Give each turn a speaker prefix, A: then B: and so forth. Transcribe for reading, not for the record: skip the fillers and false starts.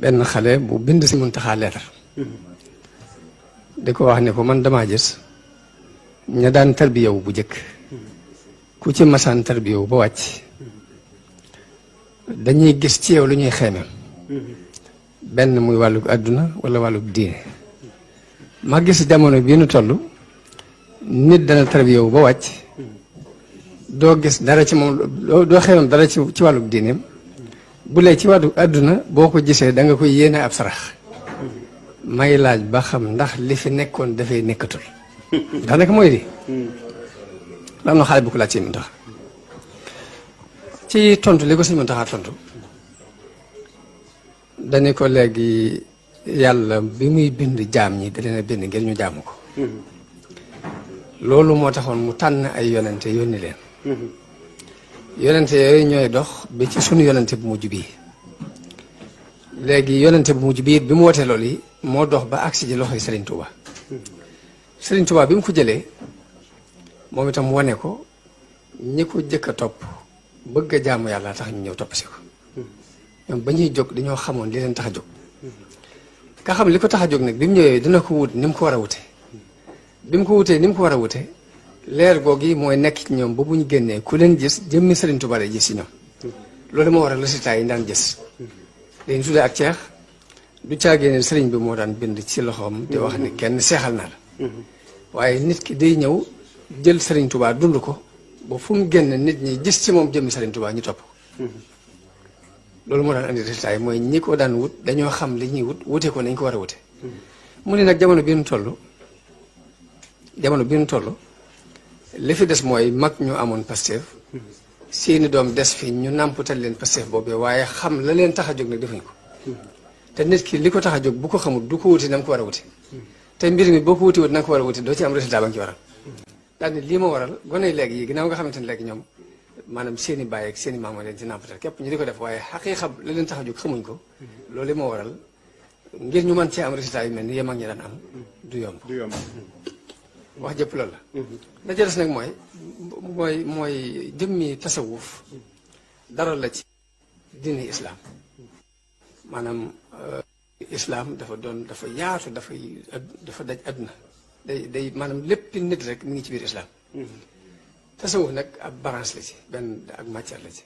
A: benn xale bu bind si Muntaxa leetar di ko wax ne ko man damaa gis ña daan tarbiyawu bu jëkk ku ci masaan tarbiyawu ba wàcc dañuy gis ci yow lu ñuy xeemem benn muy wàllug àdduna wala wàllug diine ma gis jamono bii nu toll nit dana tarbiyawu ba wàcc doo gis dara ci moom doo xeemem dara ci wàllug diineem bu lee ci wàllug àdduna boo ko gisee da nga koy yéene ab sarax may laaj ba xam ndax li fi nekkoon dafay nekkatul daanaka mooy di la am na xale bu ko laaj ci Muntaxa ci tontu li ko si Muntaxa tontu dañu ko léegi yàlla bi muy bind jaam ñi da leen a bind ngir ñu jaamu ko loolu moo taxoon mu tànn ay yonente yónni leen yonente yooyu ñooy dox bi ci sunu yonente bu mujj bii léegi yonente bu mujj bii bi mu wootee loolu yi moo dox ba agsi ji loxoy Serigne Touba Serigne Touba bi mu ko jëlee moom itam wane ko ñi ko jëkk a topp bëgg a jaamu yàlla tax ñu ñëw topp si ko ñoom ba ñuy jóg dañoo xamoon li leen tax a jóg nga xam li ko tax a jóg nag bi mu ñëwee dina ko wut ni mu ko war a wute bi mu ko wutee ni mu ko war a wute leer googu yi mooy nekk ci ñoom ba bu ñu génnee ku leen gis jëmmi Serigne Touba lay gis si ñoom loolu moo waral résultat yi daan gis dañu tuddee ak ceex du caagee ne sëriñ bi moo daan bind ci loxoom di wax ni kenn seexal na la waaye nit ki day ñëw jël Serigne Touba dund ko ba fu mu génn nit ñi gis ci moom jëmmi Serigne Touba ñu topp loolu moo daan andi résultat yi mooy ñi ko daan wut dañoo xam li ñuy wute ko nañ ko war a wute mu ne nag jamono bi nu toll li fi des mooy mag ñu amoon Pastef seeni doom des fi ñu nàmpatal leen Pastef boobee waaye xam la leen tax a jóg nag defuñ ko te nit ki li ko tax a jóg bu ko xamul du ko wuti na nga ko war a wuti te mbir mi boo ko wuti wut na nga ko war a wuti doo ci am résultat ba nga ci waral daal ni lii ma waral gone léegi yi ginnaaw nga xamante ne léegi ñoom maanaam seeni baay ak seeni maam leen ci nàmpatal képp ñu di ko def waaye xaqiiqa la leen tax a jóg xamuñ ko loolu moo waral ngir ñu mën cee am résultat yu mel ni yem ak ñi daan am du yomb wax jëpp loolu la ca des nag mooy jëmmi tasawuf dara la ci diini islaam maanaam islaam dafa yaatu dafa daj àdduna day maanaam lépp nit rek mi ngi ci biir islaam tasawuf nag ab branche la ci benn ak matière la ci